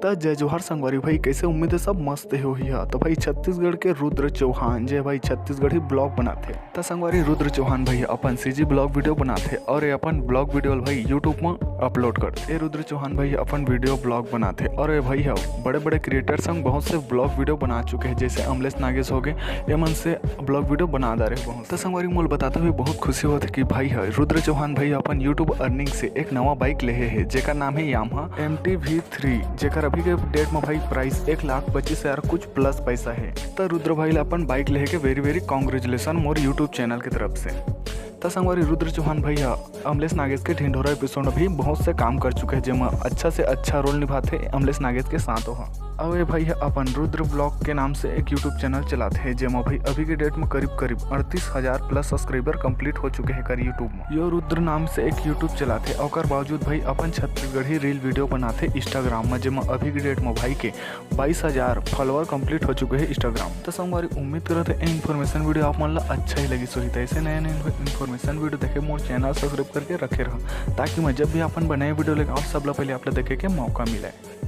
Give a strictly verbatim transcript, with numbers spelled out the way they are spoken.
त जय जोहार संगवारी भाई, कैसे? उम्मीद है सब मस्त हे होही हा। त भाई छत्तीसगढ़ के रुद्र चौहान, जे भाई छत्तीसगढ़ी vlog बनाथे। त संगवारी रुद्र चौहान भाई अपन CG vlog video बनाथे और ये अपन vlog video ल भाई YouTube म upload करथे। ये रुद्र चौहान भाई अपन video vlog बनाथे और ये भाई ह बड़े-बड़े creator संग बहुत से vlog video बना चुके हैं, जैसे अमलेश नागेश हो गए, ये मन से vlog video बना डारे बहुत। त संगवारी मोला बताते हुए बहुत खुशी होत हे कि भाई ह रुद्र चौहान भाई अपन YouTube earning से एक नवा bike लेहे हे, जेकर नाम है Yamaha MT V three, जेकर अभी के date में भाई price एक लाख पच्चीस हजार कुछ plus पैसा है। त रुद्र भाई ला अपन bike लेहे के very very congratulation मोर YouTube channel की तरफ से। त संगवारी रुद्र चौहान भाई हा अमलेश नागेश के ढिंढोरा episode में भी बहुत से काम कर चुके हैं, जेमा अच्छा से अच्छा role निभाथे अमलेश नागेश के साथ ओहा। अउ ये भाई ह अपन रुद्र vlog के नाम से एक YouTube channel चलाथे, जेमा भाई अभी के date में करीब करीब अड़तीस हजार plus subscriber complete हो चुके हैं कर YouTube में। यो रुद्र नाम से एक YouTube चलाथे, ओकर बावजूद भाई अपन छत्तीसगढ़ी reel video बनाथे Instagram में, जेमा अभी के date में भाई के बाईस हजार follower complete हो चुके हैं Instagram। त संगवारी उम्मीद करत है ये information video आप मन ला अच्छा ही लगिस होही। त ऐसे नए नए information video देखे मोर channel subscribe करके रखे रहा, ताकि मैं जब भी अपन बनाए video लेके आऊँ, सबला पहले आप ला देखे के मौका मिले।